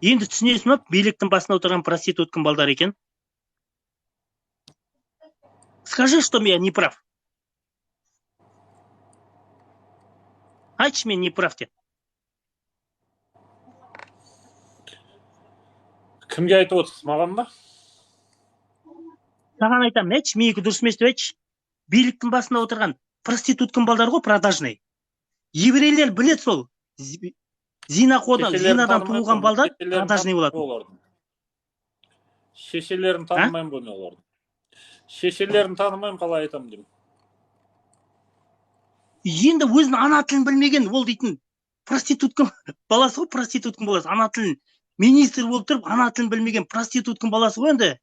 Енді түсінесің ба, биліктің басында отырған проститутканың балдары екен? Скажи, что я не прав. Айтшы, мен не прав деп. Кімге айтып отырсыз, маған ба? Саған айтамын, айтшы, менікі дұрыс емес деп айтшы. Биліктің басында отырған проститутканың балдары ғой, продажный. Еврейлер білет сол. Зинақордан, Шешелерін зинадан танымаймын туылған ғой, балдар шешелерін продажный танымаймын болатын. ғой олардың. Шешелерін танымаймын ғой мен олардың. Шешелерін танымаймын, қалай айтамын деймін. Енді өзінің ана тілін білмеген ол дейтін проститутка баласы ғой, проститутканың баласы. Ана тілін, министр болып тұрып, ана тілін білмеген проститутканың баласы ғой енді.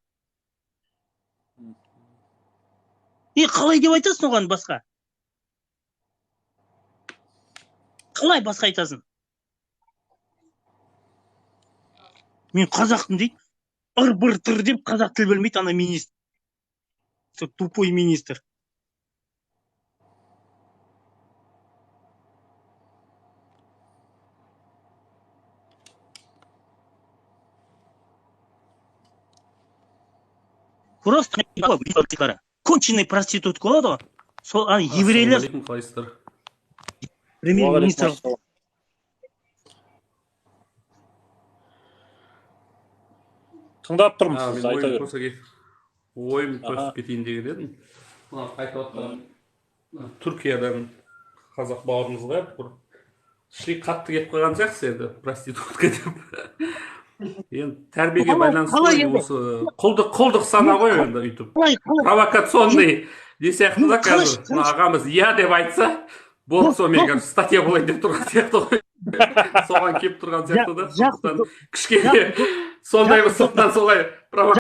И қалай деп айтасың оған басқа? Қалай басқа айтасың? Мен қазақпын дейді. Ыр быр тыр деп қазақ тіл білмейді ана министр. Тупой министр. Просто конченый проститутка болады ғой. Сол ана еврейлер Ассалаумағалейкум, қалайсыздар? Премьер-министр. Уағалейкум. Тыңдап тұрмын, А, сіз мен айта ойым беріңіз. Ойым Аха. қосып кетейін деген едім. Мына айтып отқан, мына Түркиядан қазақ бауырымызға бір шли қатты кетіп қалған сияқты енді, проститутка деп. Енді тәрбиеге Қалай- байланысты қалай ғой енді? осы құлдық сана ғой енді өйтіп. Қалай? Провокационный не сияқты да. Қалай- Қазір мына ағамыз иә деп айтса болды, сонымен қазір статья болайын деп тұрған сияқты ғой. Соған келіп тұрған сияқты да. Жақсы. Сондықтан кішкене сондай бір сырттан солай.